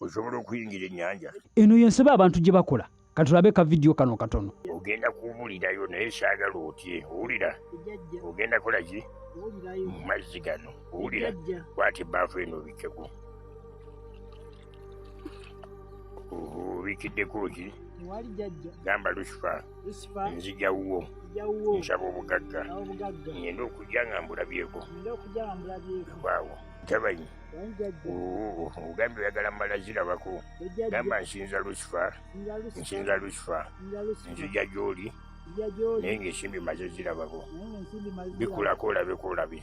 Osobola okuyingira ennyanja? Eno y'ensobi abantu gye bakola. Katulabe ka vidiyo kano katono. Ogenda kuwulirayo, naye saagala otye. Owulira? Ogenda kola ki mu mazzi gano? Owulira? Kwata ebbaafu eno obikkeko. Obikiddeko ki? Gamba Lusifa, nzija wuwo, nsaba obugagga, ngenda okujja nga mbulabyeko. Waawo tabanyi ogambye oyagala mmala zirabako. Gamba nsinza Lusifa, nsinza Lusifa, nzija gy'oli, naye ng'ensimbi maze zirabako. Bikulako olabeko olabe.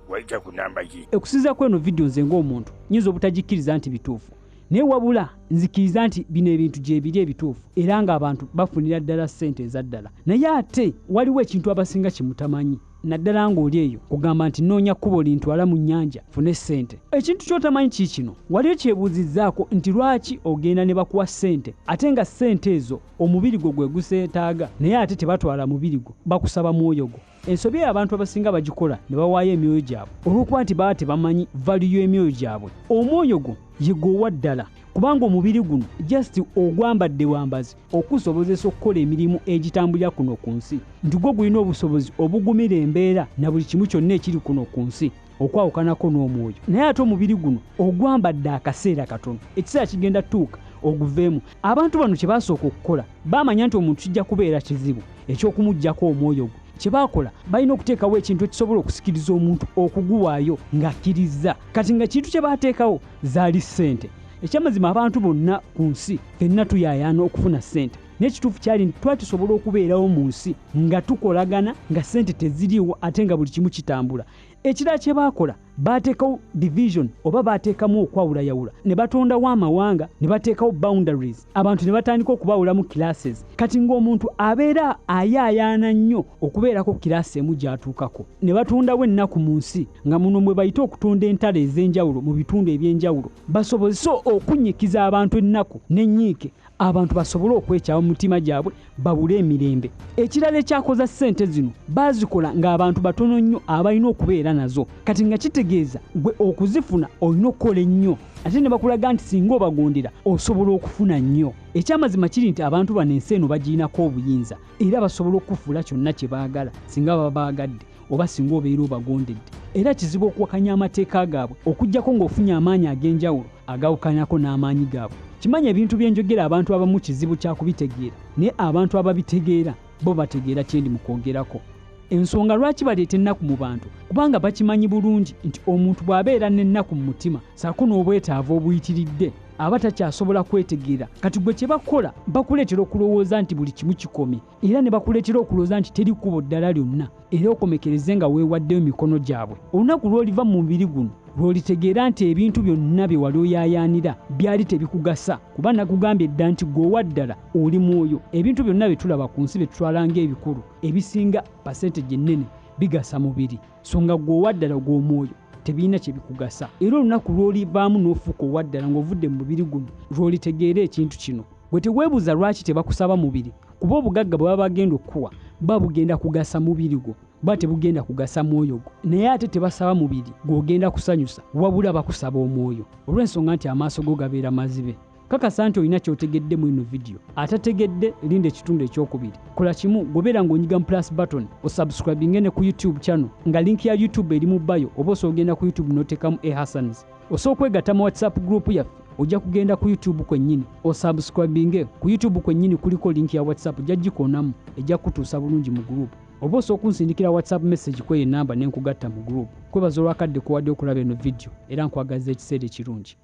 Wayita ku namba ki? Okusinziira ku eno vidiyo, nze ng'omuntu nyinza obutagikkiriza nti bituufu, naye wabula nzikiriza nti bino ebintu gye biri ebituufu era ng'abantu bafunira ddala ssente eza ddala. Naye ate waliwo ekintu abasinga kye mutamanyi, naddala ng'oli eyo kugamba nti nnoonya kkubo lintwala mu nnyanja nfune ssente. Ekintu ky'otamanyi kiikino, wali okyebuuzizzaako nti lwaki ogenda ne bakuwa ssente ate nga ssente ezo omubiri gwo gwe guzeetaaga, naye ate tebatwala mubiri gwo, bakusaba mwoyo gwo? Ensobi eyo abantu abasinga bagikola ne bawaayo emyoyo gyabwe olw'okuba nti baba tebamanyi value y'emyoyo gyabwe. Omwoyo gwo ye gw'owa ddala, kubanga omubiri guno just ogwambadde bwambazi okukusobozesa okukola emirimu egitambulira kuno ku nsi, nti gwo gulina obusobozi obugumira embeera na buli kimu kyonna ekiri kuno ku nsi okwawukanako n'omwoyo. Naye ate omubiri guno ogwambadde akaseera katono, ekiseera kigenda tuuka oguveemu. Abantu bano kye baasooka okukola, baamanya nti omuntu kijja kubeera kizibu eky'okumuggyako omwoyo gwe. Kye baakola, balina okuteekawo ekintu ekisobola okusikiriza omuntu okuguwaayo ng'akkirizza. Kati nga kintu kye baateekawo zaali ssente. Ekyamazima abantu bonna ku nsi ffenna tuyaayaana okufuna ssente. Naye ekituufu kyali nti twali tusobola okubeerawo mu nsi nga tukolagana nga ssente teziriiwo ate nga buli kimu kitambula. Ekirala kye baakola, baateekawo division oba baateekamu okwawulayawula ne batondawo amawanga ne bateekawo boundaries, abantu ne batandika okubawulamu classes. Kati ng'omuntu abeera ayaayaana nnyo okubeerako kiraasi emu gy'atuukako. Ne batondawo ennaku mu nsi nga muno mwe bayita okutonda entalo ez'enjawulo mu bitundu eby'enjawulo basobozese okunnyikiza abantu ennaku n'ennyiike, abantu basobole okwekyawa mu mitima gyabwe babule emirembe. Ekirala ekyakoza ssente zino, baazikola ng'abantu batono nnyo abalina okubeera nazo. Kati nga kitegeeza gwe okuzifuna olina okukola ennyo, ate ne bakulaga nti singa obagondera osobola okufuna nnyo. Ekyamazima kiri nti abantu bano ensi eno bagirinako obuyinza era basobola okukufuula kyonna kye baagala singa baba baagadde oba singa obeera obagondedde. Era kizibu okuwakanya amateeka gaabwe okuggyako ng'ofunye amaanyi ag'enjawulo agawukanako n'amaanyi gaabwe. Kimanye ebintu bye njogera abantu abamu kizibu kya kubitegeera, naye abantu ababitegeera bo bategeera kye ndi mu kwogerako. Ensonga lwaki baleeta ennaku mu bantu kubanga bakimanyi bulungi nti omuntu bw'abeera n'ennaku mu mutima ssaako n'obwetaavu obuyitiridde aba takyasobola kwetegeera. Kati gwe kye bakola bakuleetera okulowooza nti buli kimu kikomye era ne bakuleetera okulowooza nti teri kkubo ddala lyonna era okomekereze nga weewaddeyo mikono gyabwe. Olunaku lw'oliva mu mubiri guno lw'olitegeera nti ebintu byonna bye wali oyaayaanira byali tebikugasa, kuba nakugambye dda nti ggwe owa ddala oli mwoyo. Ebintu byonna bye tulaba ku nsi bye tutwala ng'ebikulu, ebisinga percentage ennene bigasa mubiri, so nga ggwe owa ddala gw'omwoyo tebirina kye bikugasa. Era olunaku lw'olivaamu n'ofuuka owa ddala ng'ovudde mu mubiri guno lw'olitegeera ekintu kino. Gwe teweebuuza lwaki tebakusaba mubiri, kuba obugagga bwe baba bagenda okukuwa buba bugenda kugasa mubiri gwo, buba tebugenda kugasa mwoyo gwo. Naye ate tebasaba mubiri gw'ogenda kusanyusa, wabula bakusaba omwoyo, olw'ensonga nti amaaso go gabeera mazibe. Kakasa nti olina ky'otegedde mu eno vidiyo. Atategedde, linda ekitundu ekyokubiri. Kola kimu, bw'obeera ng'onyiga mu plus button, osubscribinge ne ku YouTube channel nga link ya YouTube eri mu bio, oba osobola ogenda ku YouTube n'oteekamu A Hassans. Osobola okwegatta mu WhatsApp group yaffe, ojja kugenda ku YouTube kwennyini osubscribinge ku YouTube kwennyini, kuliko link ya WhatsApp, ojja gikoonamu, ejja kukutuusa bulungi mu group. Oba osobola okunsindikira WhatsApp message kweyo enamba ne nkugatta mu group. Kwebaza olw'akadde k'owadde okulaba eno vidiyo era nkwagaliza ekiseera ekirungi.